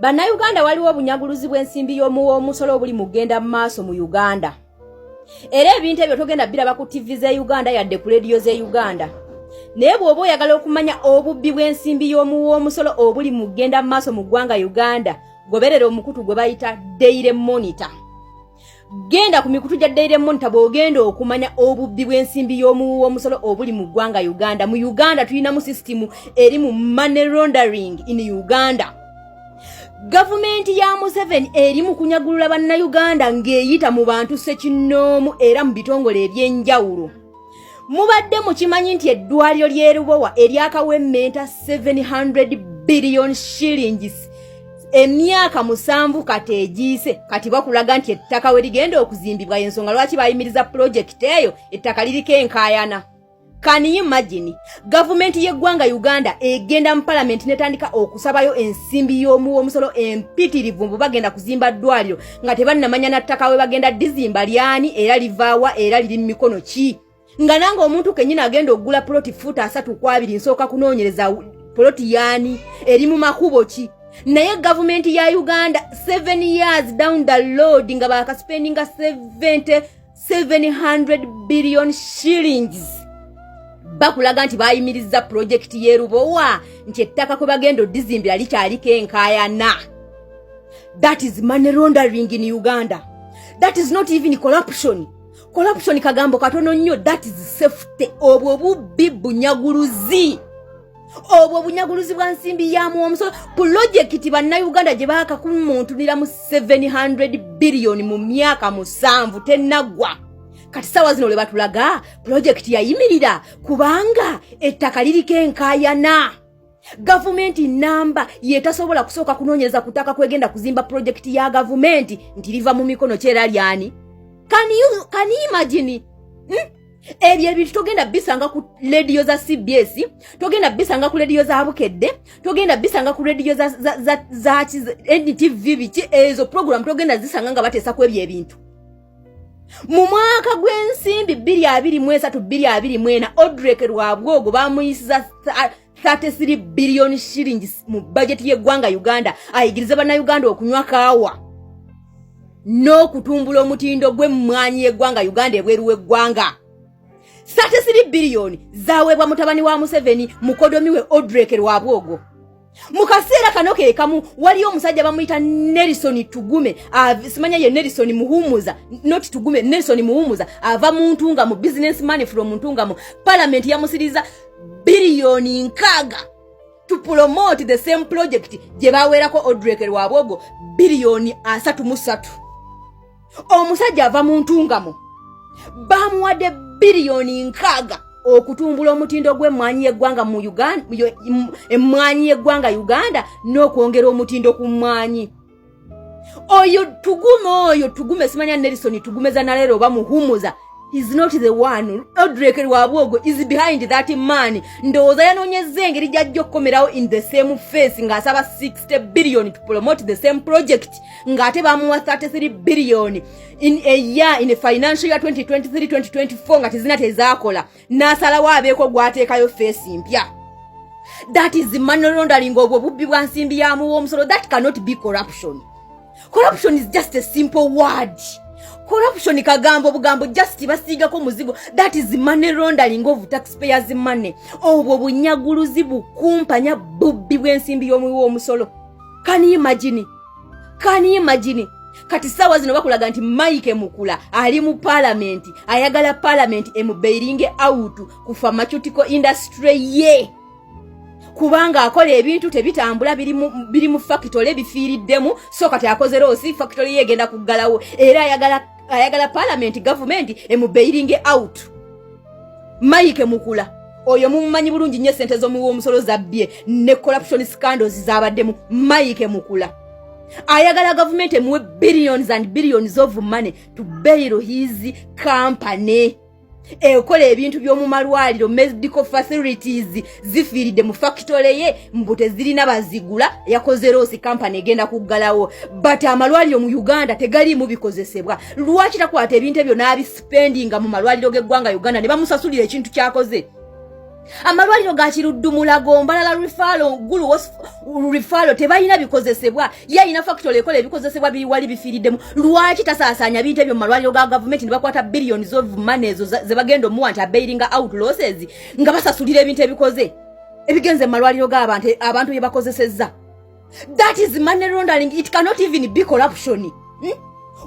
Bannayuganda, waliwo obunyaguluzi bw'ensimbi y'omuwa omusolo obuli mu kugenda mu maaso mu Uganda, era ebintu ebyo togenda biraba ku TV z'e Uganda yadde ku rediyo z'e Uganda. Naye bw'oba oyagala okumanya obubbi bw'ensimbi y'omuwa omusolo obuli mu kugenda mu maaso mu ggwanga Uganda, goberera omukutu gwe bayita Daily Monitor. Genda ku mikutu gya Daily Monitor bw'ogenda okumanya obubbi bw'ensimbi y'omuwa omusolo obuli mu ggwanga Uganda. Mu Uganda tulinamu sisitimu eri mu money laundering in Uganda. Gavumenti ya Museveni eri mu kunyagulula Bannayuganda ng'eyita mu bantu ssekinnoomu era mu bitongole ebyenjawulo. Mubadde mukimanyi nti eddwaliro ly'e Lubowa eryakawemmenta 700 billion shillings emyaka 7 kati egiise, kati bakulaga nti ettaka we ligenda okuzimbibwa, ensonga lwaki bayimiriza pulojekiti eyo, ettaka liriko enkaayana? Can you imagine? Gavumenti y'eggwanga Uganda egenda mu palamenti netandika okusabayo ensimbi y'omuwa omusolo empitirivu mbu bagenda kuzimba ddwaliro nga tebannamanya na ttaka we bagenda dizimba lyani, era livaawa, era liri mu mikono ki. Nga nange omuntu kennyini agenda okugula poloti fuuta 32, nsooka kunoonyereza poloti yaani, eri mu makubo ki. Naye gavumenti ya Uganda, 7 years down the road, nga bakaspendinga 70 700 billion shillings, bakulaga nti bayimiriza pulojekiti y'e Lubowa nti ettaka kwe bagenda odizimbira likyaliko enkaayana. That is money laundering in Uganda. That is not even corruption. Corruption kagambo katono nnyo. That is theft. Obwo bubbi, bunyaguluzi, obwo bunyaguluzi bwa nsimbi ya muwomusolo. Pulojekiti Bannayuganda gye baakakumuntunira mu 700 biliyoni mu myaka 7 tennaggwa. Kati saawa zino lwe batulaga pulojekiti yayimirira kubanga ettaka liriko enkaayana. Gavumenti namba yetasobola kusooka kunoonyereza ku ttaka kwegenda kuzimba pulojekiti ya gavumenti nti liva mu mikono kyera lyani. Can you imagine? Ebyo ebintu togenda bisanga ku rediyo za CBS, togenda bisanga ku rediyo za Bukedde, togenda bisanga ku rediyo za NTV. Biki ezo program togenda zisanga nga bateesa ku ebyo ebintu. Mu mwaka gw'ensimbi 2023 2024, Odrek Rwabwogo bamuyisiza 33 billion shillings mu bajeti y'eggwanga Uganda ayigirize Bannayuganda okunywa kaawa n'okutumbula omutindo gw'emmwanyi y'eggwanga Uganda ebweru w'eggwanga. 33 biliyoni zaweebwa mutabani wa Museveni, mukodomi we Odrek Rwabwogo. Mu kaseera kano ke kamu waliyo omusajja bamuyita Nelson Tugume, simanya ye Nelson Muhumuza, not Tugume, Nelson Muhumuza, ava mu Ntungamo, business man from Ntungamo. Parliament yamusiriza biliyoni 60 to promote the same project gye baweerako Odrek Rwabwogo biliyoni 33. Omusajja ava mu Ntungamo bamuwadde biliyoni 60 okutumbula omutindo gw'emmwanyi y'eggwanga mu Uganda, emmwanyi y'eggwanga Uganda, n'okwongera omutindo ku mmwanyi. Oyo Tugume, oyo Tugume, simanya Nelson Tugumeza naleero oba Muhumuza, is not the one. Odrek Rwabwogo is behind that man. Ndowooza yanoonyezza engeri gyajja okukomerawo in the same face ng'asaba 60 billion to promote the same project, ng'ate bamuwa 33 billion in a year, in a financial year 2023 2024, nga tezina tezaakola, n'asalawo abeeko gw'ateekayo face mpya. That is money laundering. Obwo bubbi bwa nsimbi ya muwa omusolo. That cannot be corruption. Corruption is just a simple word. Corruption kagambo bugambo, just basiigako muzigo. That is money laundering of taxpayers' money. Obwo bunyaguluzi, bukumpanya, bubbi bw'ensimbi y'omuwi w'omusolo. Can you imagine? Can you imagine? Kati saawa zino bakulaga nti Mike Mukula ali mu paalamenti, ayagala paalamenti emubailinge out ku pharmaceutical industry ye, kubanga akola ebintu tebitambula, biri mu factory bifiiriddemu. So kati akoze loss, factory ye egenda kuggalawo, era ayagala paalamenti, gavumenti emubailinge out. Mike Mukula oyo mumumanyi bulungi nnyo, esente z'omuwi omusolo zabbye ne corruption scandals zabaddemu. Mike Mukula ayagala gavumenti emuwe billions and billions of money to bail his company ekola ebintu by'omu malwaliro. Medical facilities zifiiridde mu factory ye, mbu tezirina bazigula, yakoze loss, company egenda kuggalawo. But amalwaliro mu Uganda tegaliimu bikozesebwa. Lwaki takwata ebintu ebyo n'abispendinga mu malwaliro g'eggwanga Uganda ne bamusasulira ekintu kyakoze? Amalwaliro ga Kiruddu, Mulago, Mbarara Referral, Gulu Referral tebalina bikozesebwa. Ye alina factory ekola ebikozesebwa, biri wali bifiiriddemu. Lwaki tasaasaanya bintu ebyo mu malwaliro ga gavumenti ne bakwata billions of money ezo ze bagenda omuwa nti abailinga out losses, nga basasulira ebintu ebikoze ebigenze mu malwaliro g'abantu, abantu bye bakozesezza? That is money laundering. It cannot even be corruption,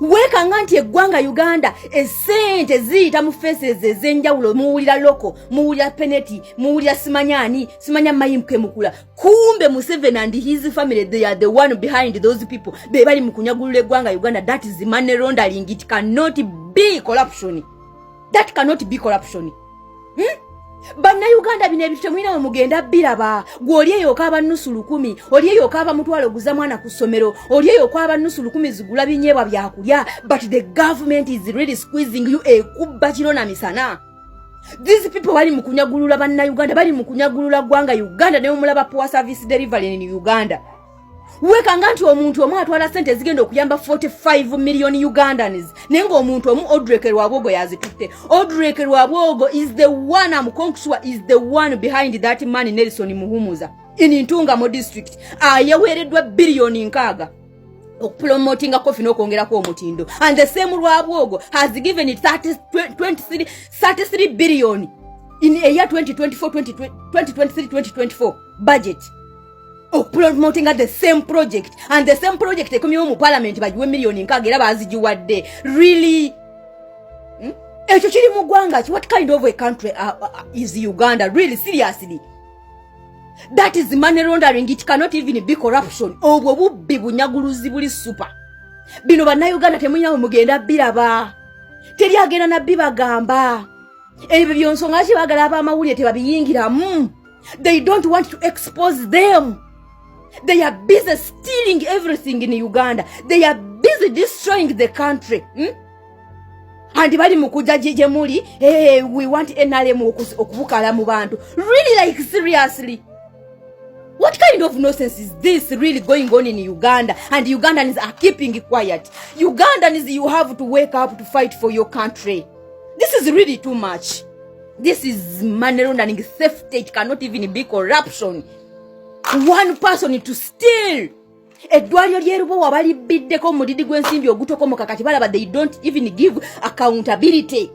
Weekanga nti eggwanga Uganda esente ziyita mu faces ez'enjawulo. Muwulira loko, muwulira peneti, muwulira simanyani, simanya mayimkemukula. Kumbe Museveni and his family, they are the one behind those people. Be bali mu kunyagulula eggwanga Uganda. That is money laundering. It cannot be corruption. That cannot be corruption, Bannayuganda, bino ebintu temulina we mugenda biraba. Gwe oli eyo okaaba 50, oli eyo okaaba 100 guza mwana ku ssomero, oli eyo okaaba 50 zigula binyeebwa byakulya, but the government is really squeezing you. Ekubba kiro na misana. These people bali mu kunyagulula bannayuganda, bali mu kunyagulula ggwanga Uganda. Naye omulaba poor service delivery in Uganda. Weekanga nti omuntu omu atwala sente ezigenda okuyamba 45 million Ugandans, naye ng'omuntu omu Odrek Rwabwogo yazitutte. Odrek Rwabwogo is the one, am sure is the one behind that man Nelson Muhumuza in Ntungamo District, ayeweereddwa 60 billion okupromotinga coffee n'okwongerako omutindo. And the same Rwabwogo has given 30, 23, 33 billion in a year 2024 2023 2024 budget okupromotinga the same project, and the same project ekomyewo mu parliament bagiwe 60 miliyoni, era bazigiwadde. Really, Ekyo kiri mu ggwanga ki? What kind of a country is Uganda? Really, seriously, that is money laundering. It cannot even be corruption. Obwo bubbi, bunyaguluzi buli super. Bino bannayuganda temulina we mugenda biraba, teri agenda nabbi bagamba ebyo byonsonga. Ki baagala ab'amawulire tebabiyingiramu. They don't want to expose them. They are busy stealing everything in Uganda. They are busy destroying the country, And bali mu kujja gye muli, "Hey, we want NRM okubukala mu bantu." Really, like, seriously, what kind of nonsense is this really going on in Uganda? And Ugandans are keeping quiet. Ugandans, you have to wake up to fight for your country. This is really too much. This is money laundering, theft. It cannot even be corruption, one person to steal. Eddwaliro ly'erubowa balibbiddeko omudidi gw'ensimbi ogutokomoka. Kati balaba they don't even give accountability.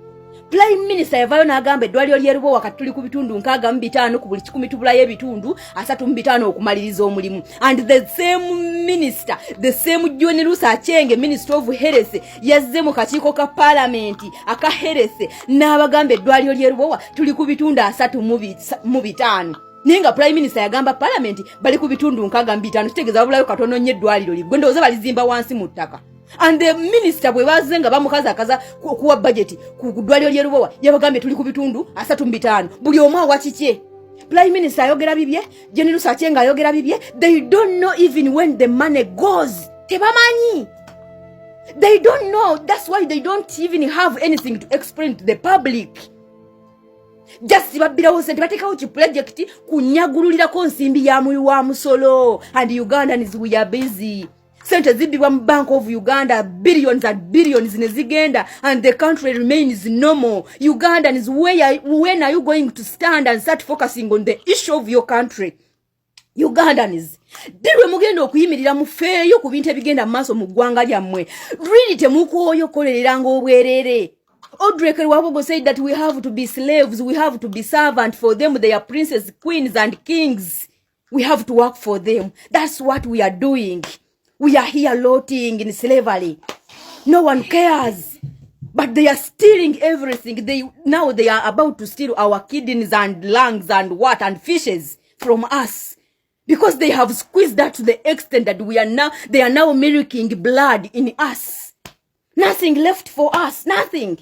Prime Minister yavaayo n'agamba eddwaliro ly'erubowa kati tuli ku bitundu 65 ku buli 100, tubulayo ebitundu 35 okumaliriza omulimu. And the same minister, the same Jane Ruth Aceng, Minister of Health, yazze mu kakiiko ka paalamenti aka health n'abagamba eddwaliro ly'erubowa tuli ku bitundu 35, naye nga Prime Minister yagamba paalamenti bali ku bitundu 65. Kitegeeza babulayo katono nnyo eddwaliro liggwe. Ndowooza balizimba wansi mu ttaka. And the minister bwe bazze nga bamukazakaza okuwa budget ku ddwaliro ly'erubowa, yabagambye tuli ku bitundu 35. Buli omu awa kikye. Prime Minister ayogera bibye, Jane Ruth Aceng ayogera bibye. They don't know even when the money goes. Tebamanyi, they don't know. That's why they don't even have anything to explain to the public. Just babbirawo sente, bateekawo ki project kunyagululirako nsimbi ya muwi wa musolo. And Ugandans, we are busy. Sente zibbibwa mu Bank of Uganda, billions and billions ne zigenda, and the country remains normal. Ugandans, when are you going to stand and start focusing on the issue of your country? Ugandans, ddi lwe mugenda okuyimirira mufeeyo ku bintu ebigenda mu maaso mu ggwanga lyammwe? Really, temukooyo okukolereranga obwerere? Odrek Rwabwogo said that we have to be slaves, we have to be servant for them. They are princes, queens and kings. We have to work for them. That's what we are doing. We are here rotting in slavery. No one cares. But they are stealing everything. They now they are about to steal our kidneys and lungs and what and fishes from us, because they have squeezed that to the extent that we are now they are now milking blood in us. Nothing left for us, nothing.